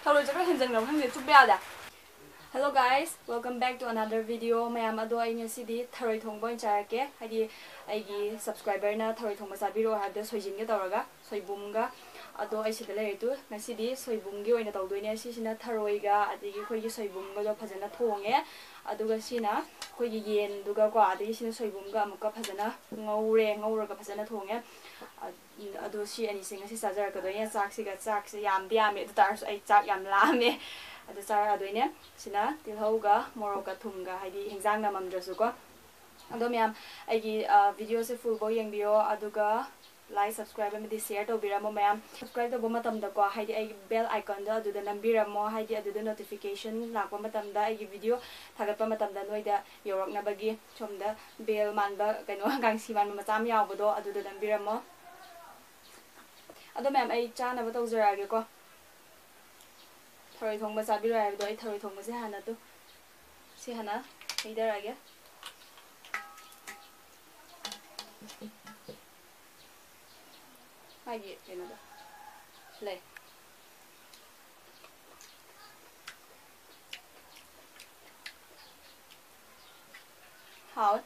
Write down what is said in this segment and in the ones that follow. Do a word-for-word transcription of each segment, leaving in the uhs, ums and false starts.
ꯊꯔꯣꯏꯁꯦ ꯈꯔ ꯍꯦꯟꯖꯟꯈ꯭ꯔꯕ ꯈꯪꯗꯦ, ꯆꯨꯞꯄ ꯌꯥꯗꯦ꯫ Hello guys, welcome back to another video꯫ ꯃꯌꯥꯝ ꯑꯗꯣ, ꯑꯩ ꯉꯁꯤꯗꯤ ꯊꯔꯣꯏ ꯊꯣꯡꯕ ꯑꯣꯏꯅ ꯆꯥꯔꯛꯀꯦ꯫ ꯍꯥꯏꯗꯤ ꯑꯩꯒꯤ subscriberꯅ ꯊꯔꯣꯏ ꯊꯣꯡꯕ ꯆꯥꯕꯤꯔꯛꯑꯣ ꯍꯥꯏꯕꯗ ꯁꯣꯏꯖꯤꯟꯒꯦ ꯇꯧꯔꯒ ꯁꯣꯏꯕꯨꯝꯒ꯫ ꯑꯗꯣ ꯑꯩ ꯁꯤꯗ ꯂꯩꯔꯦ ꯇꯨ꯫ ꯉꯁꯤꯗꯤ ꯁꯣꯏꯕꯨꯝꯒꯤ ꯑꯣꯏꯅ ꯇꯧꯗꯣꯏꯅꯦ꯫ ꯁꯤꯁꯤꯅ ꯊꯔꯣꯏꯒ ꯑꯗꯒꯤ ꯑꯩꯈꯣꯏꯒꯤ ꯁꯣꯏꯕꯨꯝꯒꯗꯣ ꯐꯖꯅ ꯊꯣꯡꯉꯦ꯫ ꯑꯗꯨꯒ ꯁꯤꯅ ꯑꯩꯈꯣꯏꯒꯤ ꯌꯦꯟꯗꯨꯒꯀꯣ, ꯑꯗꯒꯤ ꯁꯤꯅ ꯁꯣꯏꯕꯨꯝꯒ ꯑꯃꯨꯛꯀ ꯐꯖꯅ ꯉꯧꯔꯦ, ꯉꯧꯔꯒ ꯐꯖꯅ ꯊꯣꯡꯉꯦ꯫ ꯑ-, ꯑꯗꯣ ꯁꯤ ꯑꯅꯤꯁꯦ ꯉꯁꯤ ꯆꯥꯖꯔꯛꯀꯗꯣꯏꯅꯦ꯫ ꯆꯥꯛꯁꯤꯒ, ꯆꯥꯛꯁꯦ ꯌꯥꯝꯗꯤ ꯌꯥꯝꯃꯦ, ꯑꯗꯨ ꯇꯥꯔꯁꯨ ꯑꯩ ꯆꯥꯛ ꯌꯥꯝ ꯂꯥꯝꯃꯦ꯫ ꯑꯗꯨ ꯆꯥꯔꯛꯑꯗꯣꯏꯅꯦ꯫ ꯁꯤꯅ ꯇꯤꯜꯍꯧꯒ ꯃꯣꯔꯣꯛꯀ ꯊꯨꯝꯒ, ꯍꯥꯏꯗꯤ ꯍꯤꯟꯖꯥꯡ ꯅꯝꯃꯝꯗ꯭ꯔꯁꯨꯀꯣ꯫ ꯑꯗꯣ ꯃꯌꯥꯝ, ꯑꯩꯒꯤ, ꯑ, videoꯁꯦ fullꯐꯥꯎ ꯌꯦꯡꯕꯤꯌꯣ, ꯑꯗꯨꯒ like, subscribe ꯑꯃꯗꯤ share ꯇꯧꯕꯤꯔꯝꯃꯣ ꯃꯌꯥꯝ꯫ Subscribe ꯇꯧꯕ ꯃꯇꯝꯗꯀꯣ, ꯍꯥꯏꯗꯤ ꯑꯩꯒꯤ bell iconꯗꯣ ꯑꯗꯨꯗ ꯅꯝꯕꯤꯔꯝꯃꯣ, ꯍꯥꯏꯗꯤ ꯑꯗꯨꯗ notification ꯂꯥꯛꯄ ꯃꯇꯝꯗ, ꯑꯩꯒꯤ video ꯊꯥꯒꯠꯄ ꯃꯇꯝꯗ ꯅꯣꯏꯗ ꯌꯧꯔꯛꯅꯕꯒꯤ꯫ ꯁꯣꯝꯗ bell ꯃꯥꯟꯕ ꯀꯩꯅꯣ, ꯀꯥꯡꯁꯤ ꯃꯥꯟꯕ ꯃꯆꯥ ꯑꯃ ꯌꯥꯎꯕꯗꯣ ꯑꯗꯨꯗ ꯅꯝꯕꯤꯔꯝꯃꯣ꯫ ꯑꯗꯣ ꯃꯌꯥꯝ, ꯑꯩ ꯆꯥꯅꯕ ꯇꯧꯖꯔꯛꯑꯒꯦꯀꯣ꯫ ꯊꯔꯣꯏ ꯊꯣꯡꯕ ꯆꯥꯕꯤꯔꯣꯏ ꯍꯥꯏꯕꯗꯣ, ꯑꯩ ꯊꯔꯣꯏ ꯊꯣꯡꯕꯁꯦ ꯍꯥꯟꯅ ꯇꯨ-, ꯁꯤ ꯍꯥꯟꯅ ꯍꯩꯊꯔꯛꯑꯒꯦ꯫ ꯃꯥꯒꯤ ꯀꯩꯅꯣꯗꯣ ꯂꯩ꯫ ꯍꯥꯎꯋꯦ꯫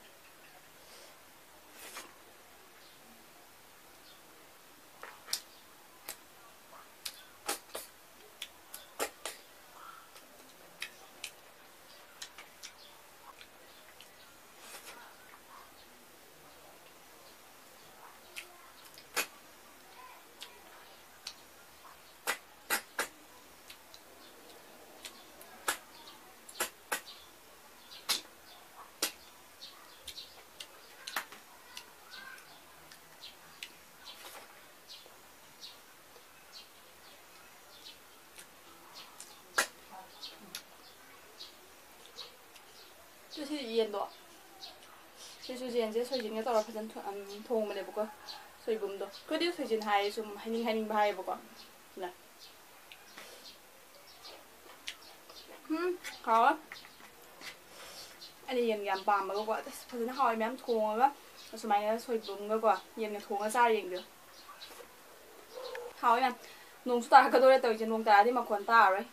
ꯁꯤ ꯌꯦꯟꯗꯣ, ꯁꯤꯁꯨ ꯌꯦꯟꯁꯦ ꯁꯣꯏꯖꯤꯟꯒ ꯇꯧꯔ ꯐꯖꯅ ꯊꯣ-, ꯎꯝ, ꯊꯣꯡꯕꯅꯦꯕꯀꯣ꯫ ꯁꯣꯏꯕꯨꯝꯗꯣ, ꯑꯩꯈꯣꯏꯗꯤ ꯁꯣꯏꯖꯤꯟ ꯍꯥꯏꯌꯦ, ꯁꯨꯝ ꯍꯥꯏꯅꯤꯡ ꯍꯥꯏꯅꯤꯡꯕ ꯍꯥꯏꯌꯦꯕꯀꯣ꯫ ꯎꯝ, ꯍꯥꯎꯋꯦ꯫ ꯑꯩꯅ ꯌꯦꯟꯒ ꯌꯥꯝ ꯄꯥꯝꯕꯒꯀꯣ꯫ ꯑꯁ, ꯐꯖꯅ ꯍꯥꯎꯋꯦ꯫ ꯃꯌꯥꯝ ꯊꯣꯡꯉꯒ ꯑꯁꯨꯃꯥꯏꯅ ꯁꯣꯏꯕꯨꯝꯒꯀꯣ ꯌꯦꯟꯒ ꯊꯣꯡꯉꯒ ꯆꯥꯔ ꯌꯦꯡꯕꯤꯌꯨ꯫ ꯍꯥꯎꯋꯦ ꯌꯥꯝ꯫ ꯅꯣꯡꯁꯨ ꯇꯥꯔꯛꯀꯗꯧꯔꯦ ꯇꯧꯔꯤꯁꯦ, ꯅꯣꯡ ꯇꯥꯔꯗꯤ ꯃꯈꯣꯟ ꯇꯥꯔꯔꯣꯏ꯫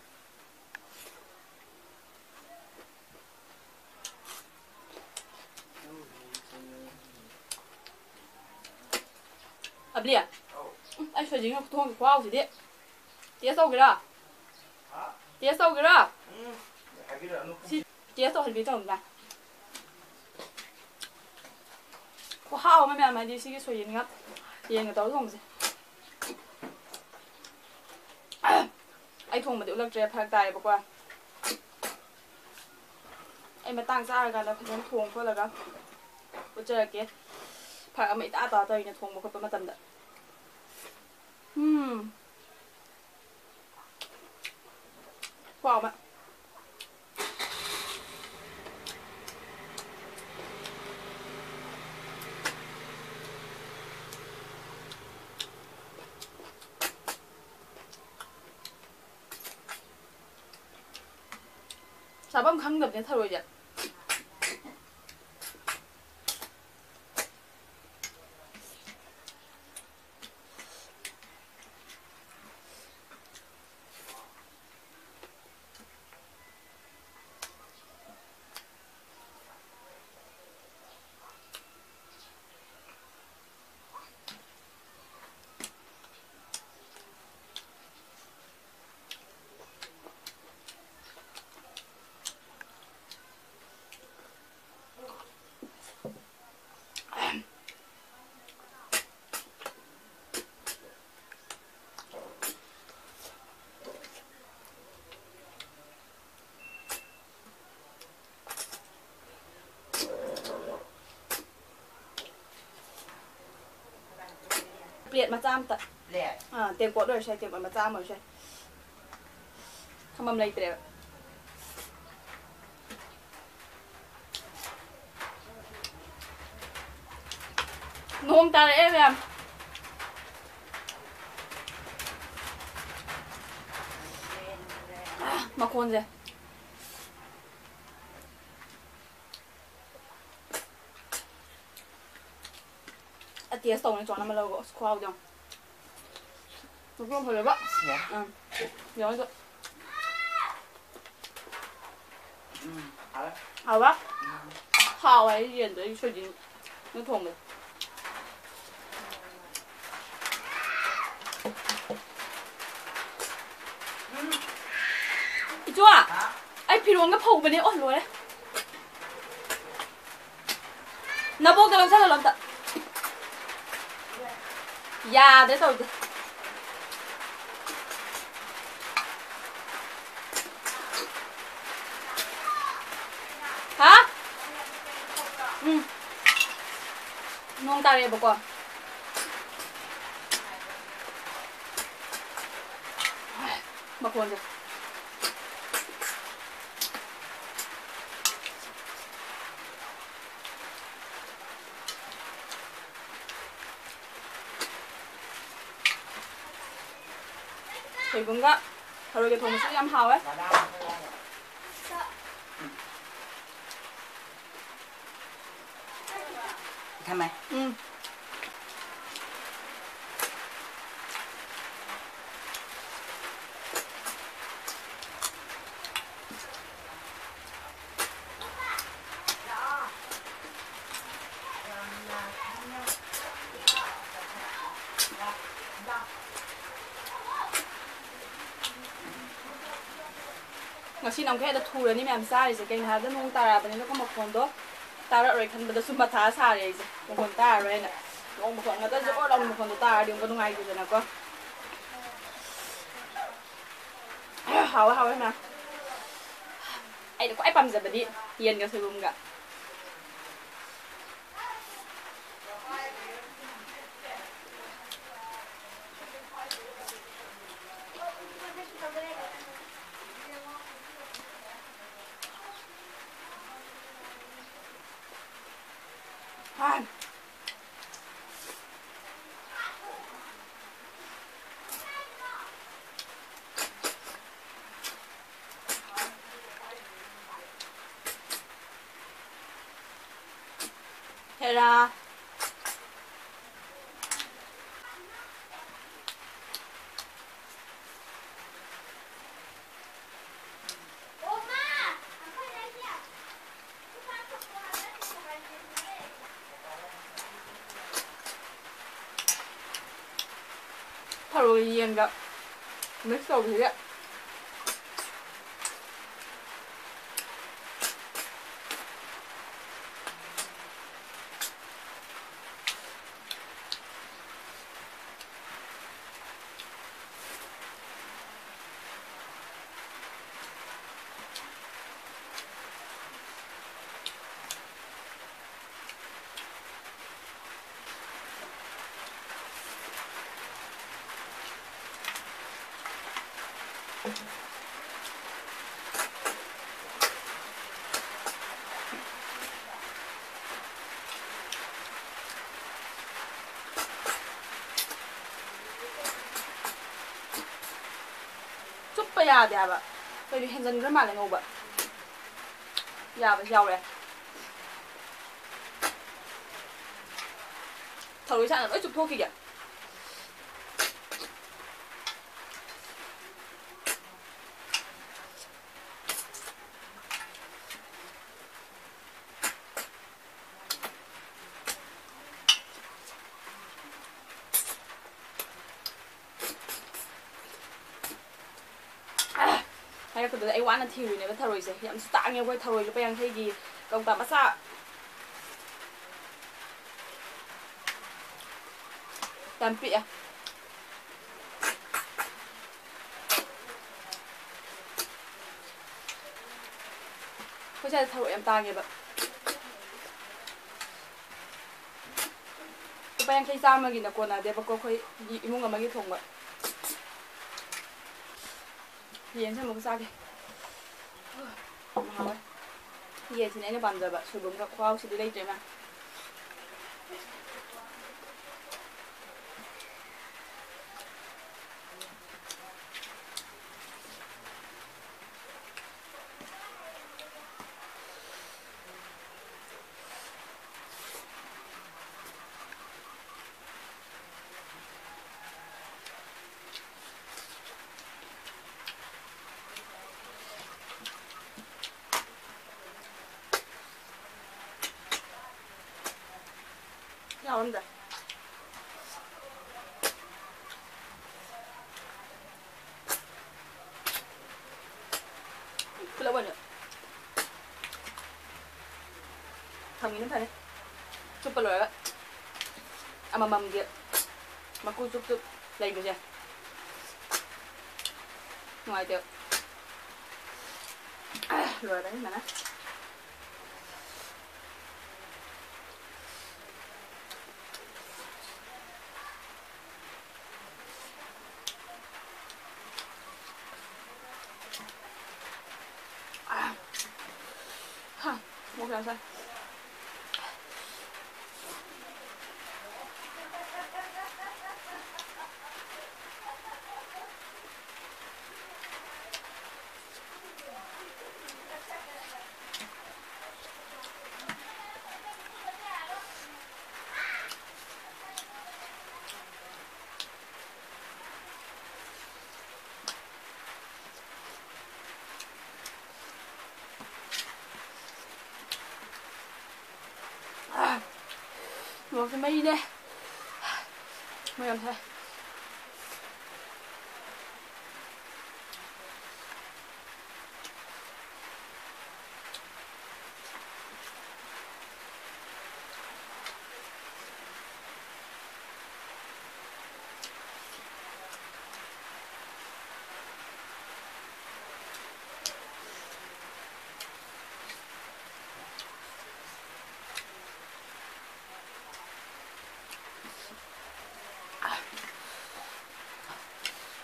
ꯑꯕꯂꯤ, ꯎꯝ, ꯑꯩ ꯁꯣꯏꯖꯤꯟꯒ ꯈꯨꯊꯣꯡꯒꯤ ꯈꯨꯍꯥꯎꯁꯤꯗꯤ꯫ Taste ꯇꯧꯒꯦꯔꯥ? Taste ꯇꯧꯒꯦꯔꯥ? ꯁꯤ taste ꯇꯧꯍꯟꯕꯤ ꯇꯧꯅꯤꯗ꯫ ꯈꯨꯍꯥꯎ ꯑꯃ ꯃꯌꯥꯝ, ꯍꯥꯏꯗꯤ ꯁꯤꯒꯤ ꯁꯣꯏꯖꯤꯟꯒ ꯌꯦꯟꯒ ꯇꯧꯔ ꯊꯣꯡꯕꯁꯦ꯫ ꯑꯩ ꯊꯣꯡꯕꯗꯤ ꯎꯠꯂꯛꯇ꯭ꯔꯦ, ꯐꯔꯛ ꯇꯥꯔꯦꯕꯀꯣ꯫ ꯑꯩ ꯃꯇꯥꯡ ꯆꯥꯔꯀꯥꯟꯗ ꯐꯖꯅ ꯊꯣꯡ ꯈꯣꯠꯂꯒ ꯎꯠꯆꯔꯛꯀꯦ꯫ ꯐꯔꯛ ꯑꯃ ꯏꯇꯥ ꯇꯥ ꯇꯧꯔꯤꯅꯦ ꯊꯣꯡꯕ ꯈꯣꯠꯄ ꯃꯇꯝꯗ꯫ ꯎꯝ꯫ ꯈꯨꯍꯥꯎ ꯑꯃ꯫ ꯆꯥꯐꯝ ꯈꯪꯗꯕꯅꯦ ꯊꯔꯣꯏꯁꯦ꯫ Plate ꯃꯆꯥ ꯑꯝꯇ꯫ Plate? ꯑꯥ, ꯇꯦꯡꯀꯣꯠ ꯑꯣꯏꯔꯁꯨ ꯌꯥꯏ, ꯇꯦꯡꯀꯣꯠ ꯃꯆꯥ ꯑꯃ ꯑꯣꯏꯔꯁꯨ ꯌꯥꯏ꯫ ꯊꯝꯐꯝ ꯂꯩꯇ꯭ꯔꯦꯕ꯫ ꯅꯣꯡ ꯇꯥꯔꯛꯑꯦ ꯃꯌꯥꯝ꯫ ꯃꯈꯣꯟꯁꯦ꯫ ꯑ, taste ꯇꯧꯅꯤ ꯆꯣꯟ ꯑꯃ ꯂꯧꯔꯒ꯫ ꯑꯁ, ꯈꯨꯍꯥꯎꯗꯣ ꯌꯦꯡꯉꯣ꯫ ꯃꯈꯣꯡ ꯐꯖꯕ꯫ ꯌꯥꯏ꯫ ꯎꯝ꯫ ꯌꯥꯎꯗꯣ꯫ ꯎꯝ, ꯍꯥꯎꯔꯦ꯫ ꯍꯥꯎꯕ? ꯎꯝ꯫ ꯍꯥꯎꯋꯦ ꯑꯩ ꯌꯦꯟꯗꯣ, ꯑꯩ ꯁꯣꯏꯖꯤꯟ ꯅꯣꯏ ꯊꯣꯡꯕꯗꯣ꯫ ꯏꯆꯣ, ꯑꯩ ꯐꯤꯔꯣꯟꯒ ꯐꯧꯕꯅꯦ꯫ ꯑꯣ, ꯂꯣꯏꯔꯦ꯫ ꯅꯕꯣꯛꯇ ꯂꯧꯁꯜꯍꯜꯂꯣ ꯑꯝꯇ꯫ ꯌꯥꯗ꯭ꯔꯦ ꯇꯧꯔꯤꯁꯦ꯫ ꯍꯥ? ꯎꯝ꯫ ꯅꯣꯡ ꯇꯥꯔꯛꯑꯦꯕꯀꯣ꯫ ꯃꯈꯣꯟꯁꯦ꯫ ꯁꯣꯏꯕꯨꯝꯒ ꯊꯔꯣꯏꯒ ꯊꯣꯡꯕꯁꯨ ꯌꯥꯝ ꯍꯥꯎꯋꯦ꯫ ꯊꯝꯃꯦ꯫ ꯎꯝ꯫ ꯉꯁꯤꯅ ꯑꯃꯨꯛꯀ ꯍꯦꯟꯅ ꯊꯨꯔꯅꯤ ꯃꯌꯥꯝ ꯆꯥꯔꯤꯁꯦ꯫ ꯀꯩꯅꯣ ꯍꯥꯏꯕꯗ ꯅꯣꯡ ꯇꯥꯔꯛꯑꯕꯅꯤꯅꯀꯣ, ꯃꯈꯣꯟꯗꯣ ꯇꯥꯔꯛꯑꯔꯣꯏ ꯈꯟꯕꯗꯁꯨ ꯃꯊꯥ ꯁꯥꯔꯦ ꯑꯩꯁꯦ, ꯃꯈꯣꯟ ꯇꯥꯔꯔꯣꯏꯅ꯫ ꯅꯣꯡ ꯃꯈꯣꯟ ꯉꯥꯛꯇ ꯖꯣꯔ ꯂꯥꯎꯅ ꯃꯈꯣꯟꯗꯣ ꯇꯥꯔꯗꯤ ꯑꯃꯨꯛꯀ ꯅꯨꯡꯉꯥꯏꯇꯦꯗꯅꯀꯣ꯫ ꯍꯥꯎꯋꯦ, ꯍꯥꯎꯋꯦ ꯃꯌꯥꯝ꯫ ꯑꯩꯅ ꯈ꯭ꯋꯥꯏ ꯄꯥꯝꯖꯕꯗꯤ ꯌꯦꯟꯒ ꯁꯣꯏꯕꯨꯝꯒ꯫ ꯍꯦꯔꯥ꯫ ꯊꯔꯣꯏ ꯌꯦꯟꯒ mix ꯇꯧꯕꯁꯤꯗꯤ꯫ ꯆꯨꯞꯄ ꯌꯥꯗꯦ ꯍꯥꯏꯕ꯫ ꯀꯩꯅꯣ, ꯍꯦꯟꯖꯟꯈ꯭ꯔ ꯃꯥꯜꯂꯦ ꯉꯧꯕ꯫ ꯌꯥꯕꯁꯨ ꯌꯥꯎꯔꯦ꯫ ꯊꯔꯣꯏ ꯁꯥꯡꯅ ꯂꯣꯏ ꯆꯨꯞꯊꯣꯛꯈꯤꯒꯦ꯫ ꯍꯥꯏꯔꯛꯄꯗꯨꯗ ꯑꯩ ꯋꯥꯅ ꯊꯤꯔꯨꯏꯅꯦꯕ ꯊꯔꯣꯏꯁꯦ꯫ ꯌꯥꯝꯁꯨ ꯇꯥꯡꯉꯦ ꯑꯩꯈꯣꯏ ꯊꯔꯣꯏ, ꯂꯨꯄꯥ ꯌꯥꯡꯈꯩꯒꯤ ꯀꯧꯇꯥ ꯃꯆꯥ꯫ ꯌꯥꯝ ꯄꯤꯛꯑꯦ꯫ ꯑꯩꯈꯣꯏ ꯁ꯭ꯋꯥꯏꯗ ꯊꯔꯣꯏ ꯌꯥꯝ ꯇꯥꯡꯉꯦꯕ꯫ ꯂꯨꯄꯥ ꯌꯥꯡꯈꯩ ꯆꯥꯝꯃꯒꯤꯅ ꯀꯣꯟꯅꯗꯦꯕꯀꯣ, ꯑꯩꯈꯣꯏ ꯏꯃꯨꯡ ꯑꯃꯒꯤ ꯊꯣꯡꯕ꯫ ꯌꯦꯟꯁꯦ ꯑꯃꯨꯛꯀ ꯆꯥꯒꯦ꯫ ꯌꯥꯝ ꯍꯥꯎꯋꯦ꯫ ꯌꯦꯟꯁꯤꯅꯦ ꯑꯩꯅ ꯄꯥꯝꯖꯕ꯫ ꯁꯣꯏꯕꯨꯝꯒ ꯈꯨꯍꯥꯎꯁꯤꯗꯤ ꯂꯩꯇ꯭ꯔꯦ, ꯏꯃꯥ꯫ ꯌꯥꯎꯔꯝꯗ꯭ꯔꯦ꯫ ꯑꯗꯨꯝ ꯐꯔꯦ꯫ ꯆꯨꯞꯄ ꯂꯣꯏꯔꯒ ꯑꯃꯃꯝꯒꯤ ꯃꯀꯨ ꯆꯨꯞ ꯆꯨꯞ ꯂꯩꯕꯁꯦ ꯅꯨꯡꯉꯥꯏꯇꯦꯕ꯫ ꯂꯣꯏꯔꯦ ꯃꯅꯥ꯫ ꯍꯥ, ꯃꯣꯔꯣꯛ ꯌꯥꯝ ꯁꯥꯏ꯫ ꯃꯣꯔꯣꯛꯁꯦ ꯃꯩꯅꯦ꯫ ꯃꯣꯔꯣꯛ ꯌꯥꯝ ꯁꯥꯏ꯫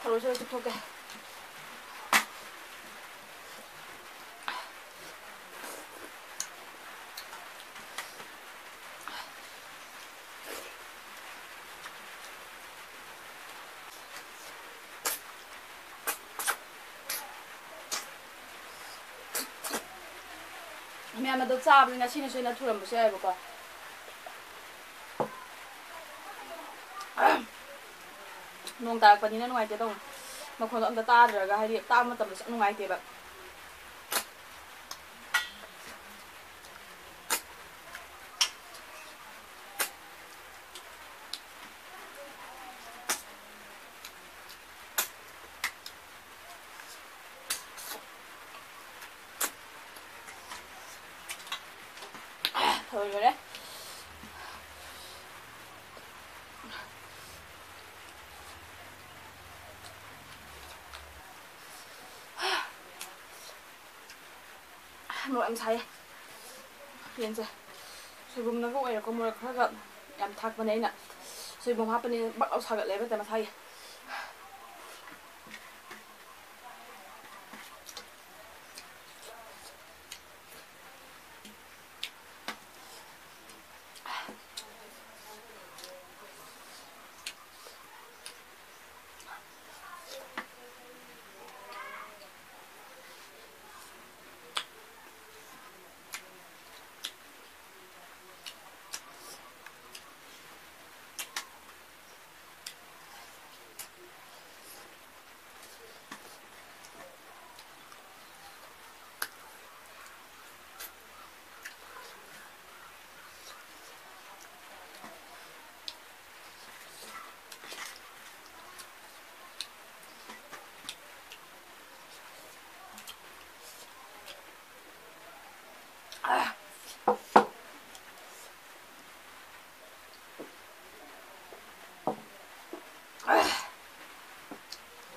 ꯊꯔꯣꯏꯁꯦ ꯂꯣꯏ ꯆꯨꯞꯊꯣꯛꯀꯦ꯫ ꯃꯌꯥꯝ ꯑꯗꯣ ꯆꯥꯕꯅꯤ, ꯉꯁꯤꯅꯁꯨ ꯍꯦꯟꯅ ꯊꯨꯔꯝꯕꯁꯨ ꯌꯥꯏꯑꯕꯀꯣ꯫ ꯅꯣꯡ ꯇꯥꯔꯛꯄꯅꯤꯅ ꯅꯨꯡꯉꯥꯏꯇꯦ ꯇꯧꯅꯤ꯫ ꯃꯈꯣꯟꯗꯣ ꯑꯝꯇ ꯇꯥꯗ꯭ꯔꯒ, ꯍꯥꯏꯗꯤ ꯇꯥꯕ ꯃꯇꯝꯗꯁꯨ ꯌꯥꯝ ꯅꯨꯡꯉꯥꯏꯇꯦꯕ꯫ ꯂꯣꯏꯔꯦ꯫ ꯃꯣꯔꯣꯛ ꯌꯥꯝ ꯁꯥꯏꯌꯦ꯫ ꯌꯦꯟꯁꯦ ꯁꯣꯏꯕꯨꯝꯅꯒ ꯑꯣꯏꯔꯦꯀꯣ, ꯃꯣꯔꯣꯛ ꯈꯔꯒ ꯌꯥꯝ ꯊꯥꯛꯄꯅꯦ ꯑꯩꯅ꯫ ꯁꯣꯏꯕꯨꯝ ꯍꯥꯞꯄꯅꯤꯅ ꯕꯛ ꯂꯥꯎ ꯁꯥꯒꯠꯂꯦꯕ ꯍꯦꯛꯇ ꯃꯁꯥꯒꯤ꯫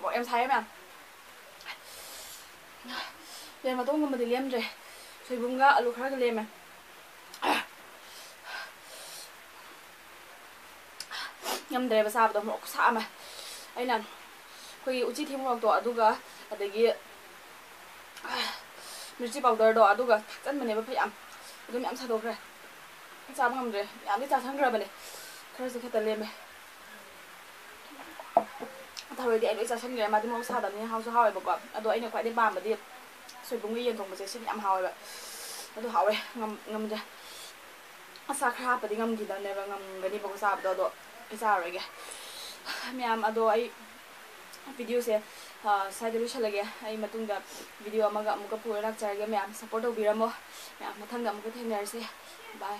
ꯃꯣꯔꯣꯛ ꯌꯥꯝ ꯁꯥꯏꯌꯦ ꯃꯌꯥꯝ꯫ ꯌꯦꯟ ꯃꯇꯣꯡꯒꯨꯝꯕꯗꯤ ꯂꯦꯝꯗ꯭ꯔꯦ꯫ ꯁꯣꯏꯕꯨꯝꯒ ꯑꯂꯨ ꯈꯔꯒ ꯂꯦꯝꯃꯦ꯫ ꯉꯝꯗ꯭ꯔꯦꯕ ꯆꯥꯕꯗꯣ, ꯃꯣꯔꯣꯛ ꯈꯨꯁꯥ ꯑꯃ꯫ ꯑꯩꯅ ꯑꯩꯈꯣꯏꯒꯤ ꯎꯆꯤ ꯊꯤ ꯃꯣꯔꯣꯛꯇꯣ ꯑꯗꯨꯒ, ꯑꯗꯒꯤ ꯃꯤꯔꯆꯤ ꯄꯥꯎꯗꯔꯗꯣ ꯑꯗꯨꯒ ꯊꯥꯛꯆꯟꯕꯅꯦꯕ ꯐꯩꯌꯥꯝ꯫ ꯑꯗꯨ ꯃꯌꯥꯝ ꯁꯥꯗꯣꯛꯈ꯭ꯔꯦ꯫ ꯆꯥꯕ ꯉꯝꯗ꯭ꯔꯦ꯫ ꯃꯌꯥꯝꯗꯤ ꯆꯥꯁꯟꯈ꯭ꯔꯕꯅꯦ꯫ ꯈꯔꯁꯨ ꯈꯛꯇ ꯂꯦꯝꯃꯦ꯫ ꯊꯔꯣꯏꯗꯤ ꯑꯩ ꯂꯣꯏ ꯆꯥꯁꯟꯈ꯭ꯔꯦ꯫ ꯃꯥꯗꯤ ꯃꯣꯔꯣꯛ ꯁꯥꯗꯕꯅꯤꯅ ꯍꯥꯎꯁꯨ ꯍꯥꯎꯋꯦꯕꯀꯣ꯫ ꯑꯗꯣ ꯑꯩꯅ ꯈ꯭ꯋꯥꯏꯗꯩ ꯄꯥꯝꯕꯗꯤ ꯁꯣꯏꯕꯨꯝꯒ ꯌꯦꯟ ꯊꯣꯡꯕꯁꯦ, ꯁꯤꯅ ꯌꯥꯝ ꯍꯥꯎꯋꯦꯕ꯫ ꯑꯗꯨ ꯍꯥꯎꯋꯦ꯫ ꯉꯝ-, ꯉꯝꯗ꯭ꯔꯦ꯫ ꯑꯁꯥ ꯈꯔ ꯍꯥꯞꯄꯗꯤ ꯉꯝꯈꯤꯗꯕꯅꯦꯕ, ꯉꯝꯒꯅꯤꯕꯀꯣ ꯆꯥꯕꯗꯣ꯫ ꯑꯗꯣ ꯑꯩ ꯆꯥꯔꯔꯣꯏꯒꯦ꯫ ꯃꯌꯥꯝ, ꯑꯗꯣ ꯑꯩ ꯚꯤꯗꯤꯑꯣꯁꯦ, ꯑ, ꯁ꯭ꯋꯥꯏꯗ ꯂꯣꯏꯁꯜꯂꯒꯦ꯫ ꯑꯩ ꯃꯇꯨꯡꯗ ꯚꯤꯗꯤꯑꯣ ꯑꯃꯒ ꯑꯃꯨꯛꯀ ꯄꯨꯔ ꯂꯥꯛꯆꯔꯒꯦ꯫ ꯃꯌꯥꯝ ꯁꯞꯄꯣꯔꯠ ꯇꯧꯕꯤꯔꯝꯃꯣ꯫ ꯃꯌꯥꯝ ꯃꯊꯪꯗ ꯑꯃꯨꯛꯀ ꯊꯦꯡꯅꯔꯁꯦ꯫ ꯕꯥꯏ꯫